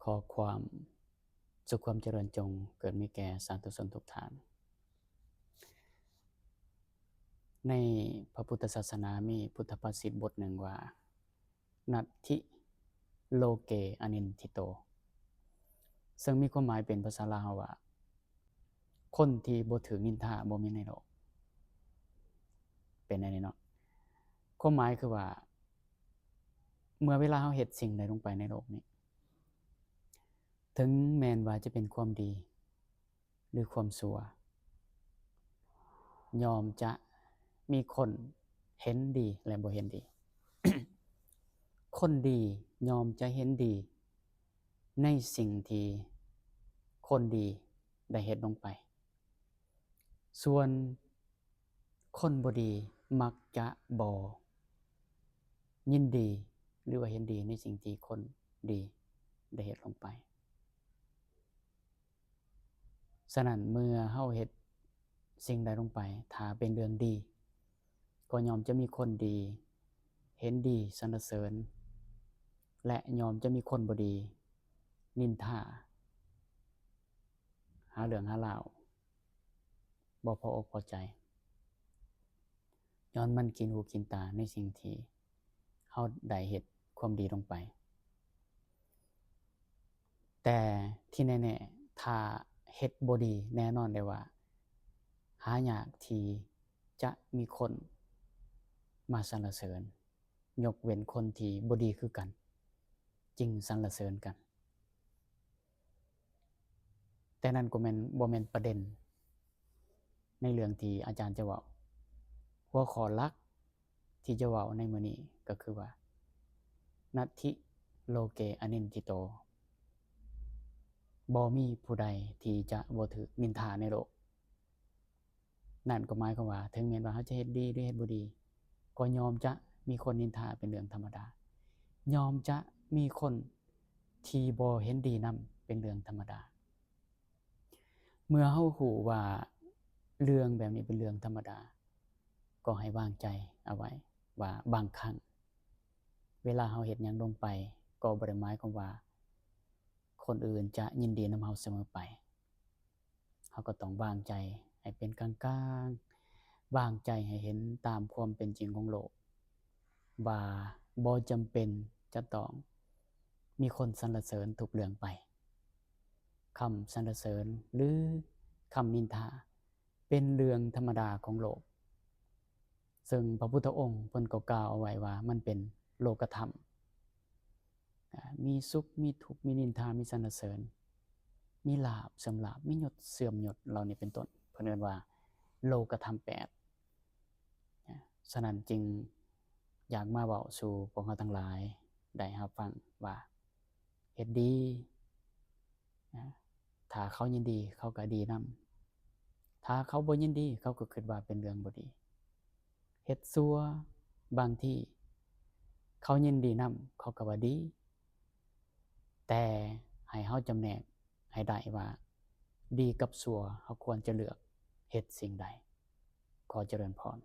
ຂໍຄວາມສຸກຄວາມຈະເລີນຈົ່ງເກີດມີແກ່ສາທຸຊົນທຸກທ່ານ. ໃນພະພຸດທະສາສະໜາມີພຸດທະພາສິດບົດໜຶ່ງວ່າ ນັດທິໂລເກອະນິນທິໂຕ ເຊິ່ງມີຄວາມໝາຍເປັນພາສາລາວເຮົາວ່າ ຄົນທີ່ບໍ່ຖືກນິນທາບໍ່ມີໃນໂລກ ເປັນແນວນີ້ເນາະ. ຄວາມໝາຍຄືວ່າ ເມື່ອເວລາເຮົາເຮັດສິ່ງໃດລົງໄປໃນໂລກນີ້ ເຖິງແມ່ນວ່າຈະເປັນຄວາມດີ ຫຼື ຄວາມຊົ່ວ ຍ່ອມຈະມີຄົນເຫັນດີ ແລະ ບໍ່ເຫັນດີ. ຄົນດີຍ່ອມຈະເຫັນດີໃນສິ່ງທີ່ຄົນດີໄດ້ເຮັດລົງໄປ. ສ່ວນຄົນບໍ່ດີມັກຈະບໍ່ຍິນດີ ຫຼືວ່າເຫັນດີໃນສິ່ງທີ່ຄົນດີໄດ້ເຮັດລົງໄປ. ສະນັ້ນເມື່ອເຮົາເຮັດສິ່ງໃດລົງໄປ ຖ້າເປັນເລື່ອງດີ ກໍຍ່ອມຈະມີຄົນດີເຫັນດີ ສັນລະເສີນ ແລະ ຍ່ອມຈະມີຄົນບໍ່ດີນິນທາ ຫາເລື່ອງຫາລາວ ບໍ່ພໍອົກພໍໃຈ ຍ້ອນມັນກິນຫູກິນຕາໃນສິ່ງທີ່ເຮົາໄດ້ເຮັດຄວາມດີລົງໄປ. ແຕ່ທີ່ແນ່ໆ ຖ້າເຮັດບໍ່ດີ ແນ່ນອນໄດ້ວ່າ ຫາຍາກທີ່ຈະມີຄົນມາສັນລະເສີນ ຍົກເວັ້ນຄົນທີ່ບໍ່ດີຄືກັນ ຈຶ່ງສັນລະເສີນກັນ. ແຕ່ນັ້ນກໍແມ່ນ ບໍ່ແມ່ນປະເດັນໃນເລື່ອງທີ່ອາຈານຈະເວົ້າ. ຫົວຂໍ້ຫຼັກທີ່ຈະເວົ້າໃນມື້ນີ້ກໍຄືວ່າ ນັດທິໂລເກອະນິນທິໂຕ ບໍ່ມີຜູ້ໃດທີ່ຈະບໍ່ຖືກນິນທາໃນໂລກ. ນັ້ນກໍໝາຍຄວາມວ່າ ເຖິງແມ່ນວ່າເຮົາຈະເຮັດດີ ຫຼື ເຮັດບໍ່ດີ ກໍຍ່ອມຈະມີຄົນນິນທາເປັນເລື່ອງທຳມະດາ, ຍ່ອມຈະມີຄົນທີ່ບໍ່ເຫັນດີນຳເປັນເລື່ອງທຳມະດາ. ເມື່ອເຮົາຮູ້ວ່າເລື່ອງແບບນີ້ເປັນເລື່ອງທຳມະດາ, ກໍໃຫ້ວາງໃຈເອົາໄວ້ວ່າ ບາງຄັ້ງເວລາເຮົາເຮັດຫຍັງລົງໄປ ກໍບໍ່ໄດ້ໝາຍຄວາມວ່າຄົນອື່ນຈະຍິນດີນຳເຮົາສະເໝີໄປ. ເຮົາກໍຕ້ອງວາງໃຈໃຫ້ເປັນກາງໆ, ວາງໃຈໃຫ້ເຫັນຕາມຄວາມເປັນຈິງຂອງໂລກ ວ່າບໍ່ຈຳເປັນຈະຕ້ອງມີຄົນສັນລະເສີນທຸກເລື່ອງໄປ. ຄຳສັນລະເສີນ ຫຼື ຄຳນິນທາ ເປັນເລື່ອງທຳມະດາຂອງໂລກ, ເຊິ່ງພະພຸດທະອົງເພິ່ນກໍກ່າວເອົາໄວ້ວ່າ ມັນເປັນໂລກະທຳ. ອາ ມີສຸກ ມີທຸກ ມີນິນທາ ມີສັນລະເສີນ ມີລາບເສື່ອມລາບ ມີຍົດເສື່ອມຍົດ ເຫຼົ່ານີ້ເປັນຕົ້ນ ເພິ່ນເອີ້ນວ່າໂລກະທຳແປດ. ອາ ສະນັ້ນຈຶ່ງຢາກມາເວົ້າສູ່ພວກເຮົາທັງຫຼາຍໄດ້ຮັບຟັງວ່າ ເຮັດດີ ນະ ຖ້າເຂົາຍິນດີ ເຂົາກໍດີນຳ, ຖ້າເຂົາບໍ່ຍິນດີ ເຂົາກໍຄິດວ່າເປັນເລື່ອງບໍ່ດີ. ເຮັດຊົ່ວ ບາງທີເຂົາຍິນດີນຳ ເຂົາກໍວ່າດີ, ແຕ່ໃຫ້ເຮົາຈຳແນກໃຫ້ໄດ້ວ່າ ດີກັບຊົ່ວ ເຮົາຄວນຈະເລືອກເຮັດສິ່ງໃດ. ຂໍຈະເລີນພອນ.